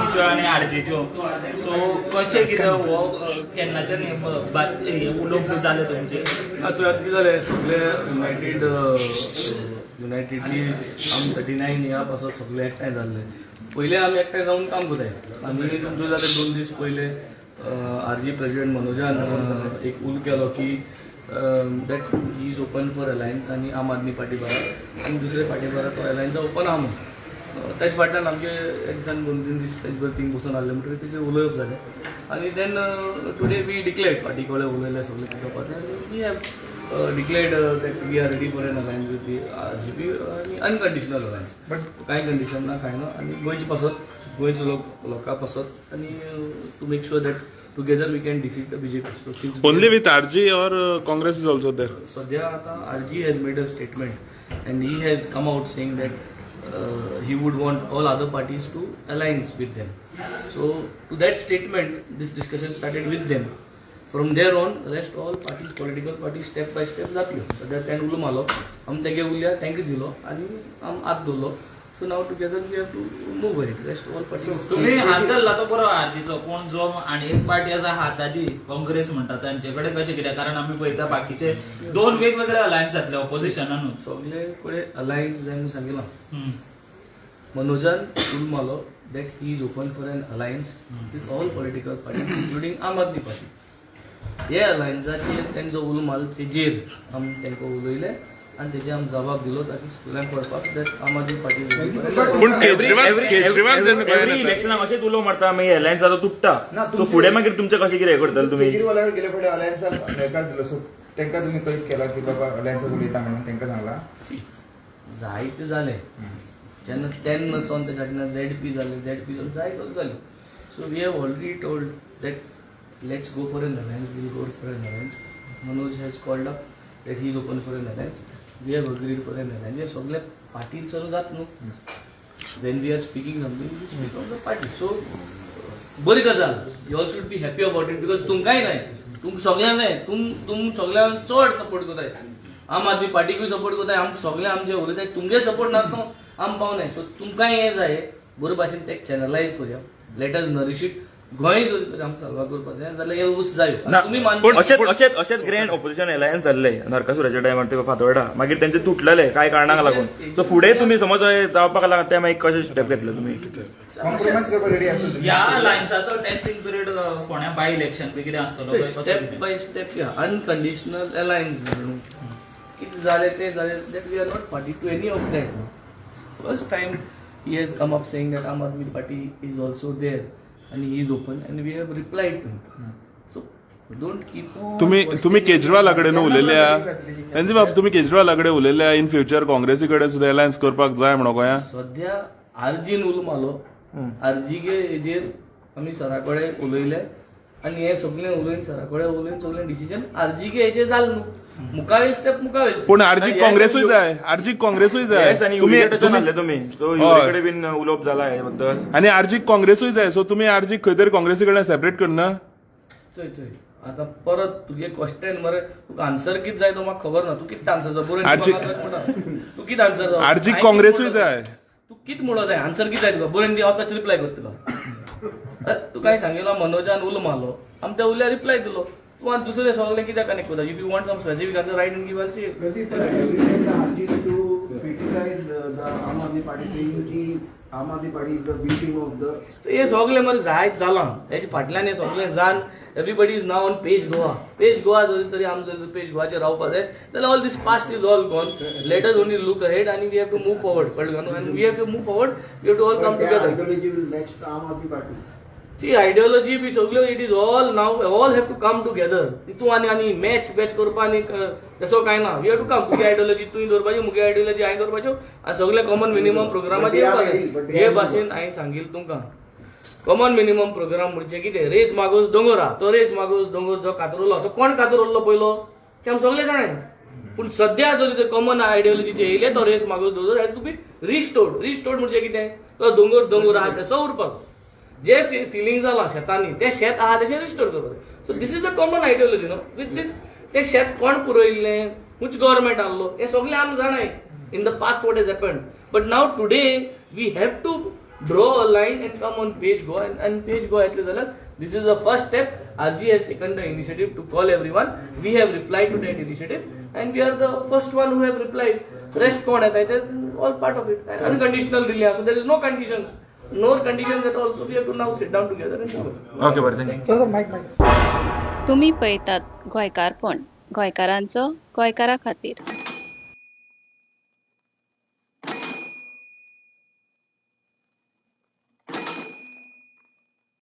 तुमच्यो आनी आरजीच्यो. सो कशें कितें हो केन्नाच्यान हे हे उलोवप बी जालें तुमचें? चोयात, कितें जालें, सगळे युनायटेडली आमी 39 ह्या पासत सगळे एकठांय जाल्ले. पयले आमी एकठांय जावन काम करताय आनी तुमचो जालें 2 दीस पयले आरजी प्रेसिडेंट मनोजान एक उल केलो की that he is open for alliance आनी आम आदमी पार्टी बराबर आनी दुसरे पार्टी बराबर तो अलायन्सा ओपन आहा म्हणून. ताच्या फाटल्यान आमचे एक दिसान 2-3 दीस ताचे बरोबर थिंग बसून आहले म्हणटकीर तेचेर उलोवप जालें आनी then today we declared, party कडेन उलयले सगळे कितें जावपा आनी we have declared that we are ready for an alliance with the RGP आनी अनकंडिशनल अलायन्स. बट कांय कंडिशन ना, कांय ना आनी गोंयचे पासत, गोंयचो लोक लोकां पासत आनी to make sure that together we can defeat the BJP. So since Only with RG or Congress is also there? सध्या आता RG has made a statement and he has come out saying that he would want all other parties to alliance with them. So to that statement, this discussion started with them. From there on, rest all parties, political parties, step by step जातल्यो. सध्या तेणें उलो मारलो, आमी तेगे उलया तेंका दिलो आनी आम हात दवरलो. So now together we have to move ahead, rest all parties. तुम्ही हात धरला तो बरो आरजीचो, पूण जो आनी एक पार्टी आसा हाताची, काँग्रेस म्हणटा, तांचे कडेन कशें कितें? कारण आमी पळयता बाकीचे दोन वेगवेगळे अलायन्स जातले ऑपोजिशनानूच. सगळे कडेन अलायन्स जाय म्हणून सांगिलां. मनोजान उल मारलो that he is open for an alliance with all political parties, including Aam Aadmi Party. हे अलायन्साचेर तेणें जो उलो मारलो तेजेर आमी तांकां उलयले आनी तेजेर आमी जबाब दिलो ताकी सगळ्यांक कळपाक that Aam Aadmi party. पूण केजरीवाल केजरीवाल जेन्ना गोंयांत एवरी येता- इलेक्शनाक अशेंच उलो मारता, मागीर अलायन्स आतां तुटता. ना, सो फुडें मागीर तुमचें कशें कितें करतले तुमी? केजरीवाला गेले फावटी अलायन्साक न्हयकार दिलो, सो तांकां तुमी कळीत केला की बाबा अलायन्साक उलयता म्हणून तांकां सांगला? जायते जाले जेन्ना तेन्ना सावन तेच्या फाटल्यान झेड पी जाले, झेड पी जाले, जायते जाले. So we have already told that let's go for an alliance, we'll go for an alliance. Manoj has called up that he is open for an alliance. We have agreed for an alliance. हे सगळे पार्टीन चालू जात न्हू. When we are speaking something, we speak of the party. So बरी गजाल, you all should be happy about it because तुमकांय जाय, तुमकां सगळ्यांक जाय. तुम तुम सगळ्यांक चड सपोर्ट करताय, आम आदमी पार्टीकूय सपोर्ट करताय. आम सगळे आमचे उलयताय, तुमगे सपोर्ट नासतो आम पावनाय. सो तुमकांय हें जाय, बरे भाशेन ते चॅनलायज करुया, let us nourish it. Goa जर तर आमकां साल्वार करपाक जाय जाल्यार हे ऊस जायो. ना, तुमी मान अशेंच अशेंच अशेंच ग्रँड ऑपोजिशन अलायन्स जाल्ले नरकासुराच्या टायमार ते फातोर्डा, मागीर तेंचे तुटलेले कांय कारणाक लागून. सो फुडें तुमी समज जावपाक लागता ते मागीर कशें स्टेप घेतले तुमी? कॉम्प्रोमायज करपाक रेडी आसा तुमी? ह्या अलायन्साचो टेस्टिंग पिरियड फोंड्या बाय इलेक्शन बी कितें आसतलो काय कसो स्टेप कितें? बाय स्टेप या अनकंडिशनल अलायन्स म्हणून कितें जालें तें जालें, that we are not party to any of that. First time he has come up saying that Aam Aadmi Party is also there and he is open and we have replied to him. So don't keep तुम्ही तुम्ही केजरीवाला कडेन उलयल्या, NC बाब, तुम्ही केजरीवाला कडेन उलयल्या in future काँग्रेसी कडेन सुद्दां alliance करपाक जाय म्हणून गोंया? सध्या आरजीन उलो मारलो, आरजी हेजेर आमी सरा कडेन उलयले आनी हे सगळें उलोवन, सरा कडेन उलोवन सगळें डिसिजन आरजी हेजेर जालें न्हू. मुखावेल स्टेप मुखावेल. पूण आरजीक काँग्रेसूय जाय, आरजीक काँग्रेसूय जाय. येस, आनी तुम्ही युरिया टच आसले तुमी, सो युरिया कडेन बीन उलोवप जाला हे बद्दल? आनी आरजीक काँग्रेसूय जाय, सो तुमी आरजीक खंय तरी काँग्रेसी कडल्यान सेपरेट करना? चोय चोय, आतां परत तुगे क्वेश्चन मरे, तुका आन्सर कित जाय तो म्हाका खबर ना. तूं कितें आन्सर जाय बरोवन आरजी- तूं कितें आन्सर जाय? आरजीक काँग्रेसूय जाय. तूं कित म्हणो जाय, आन्सर कित जाय तुका बरोवन दी, हांव ताचेर रिप्लाय करता तुका. अरे, तूं काय सांगिल्लो, मनोजान उलो मारलो, आमी त्या उल्यार रिप्लाय दिलो. तूं आनी दुसरें सगळें कित्याक कनेक्ट करता? If you want some specific answer, write and give, I'll see. Pradeep, every time the RG to criticize the Aam Aadmi Party, saying ki Aam Aadmi Party is the B team of the हे सगळें मरे जायत जालां, हेचे फाटल्यान हे सगळें जान everybody is now on page Goa. Page Goa जरी तरी आम जर पेज गोवाचेर रावपाक जाय जाल्यार all this past is all gone. Let us only look ahead आनी we have to move forward. कळ्ळें न्हू? आनी we have to move forward, we have to all come But their together. Ideology will match the Aam Aadmi Party. C, ideology बी सगल्यो, it is all now, all have to come together. तितू आनी आनी match batch करपा आनी तसो कांय ना. We have to come, तुगे आयडियोलॉजी तुवें दवरपाची, मुगे आयडियोलॉजी हांवें दवरपाच्यो आनी सगळे कॉमन मिनिमम प्रोग्रामाचेर येवपाक जाय. जे भाशेन हांवें सांगिल्लें तुमकां, कॉमन मिनिमम प्रोग्राम म्हणजे कितें? रेस मागोस दोंगर आहा, तो रेस मागोस दोंगर जो कातरलो, तो कोण कातरलो पयलो ते आमी सगळे जाणाय. पूण सद्या जरी ते कॉमन आयडियोलॉजीचे येयले, तो रेस मागोस दोंगर has to be restored. Restored म्हणजे कितें? तो दोंगर दोंगर आहा तसो उरपाक, जे फिलिंग जालां शेतांनी, तें शेत आहा तशें रिस्टोर करपाक. So this is the common ideology, no? With this, तें शेत कोण पुरयल्लें, खंयच गव्हर्मेंट आहलो, हें सगळें आमी जाणाय in the past what has happened. But now today we have to Draw a line and come on page Goa and page Goa येतले जाल्यार this is the first step. RG has taken the initiative to call everyone. We have replied to that initiative and we are the first one who have replied. Rest कोण येता ते all part of it. Unconditional दिली, so there is no conditions, no conditions at all. So we have to now sit down together and do it. Okay, बरें, thank you. तुम्ही पळयतात गोंयकारपण, गोंयकारांचो गोंयकारा खातीर.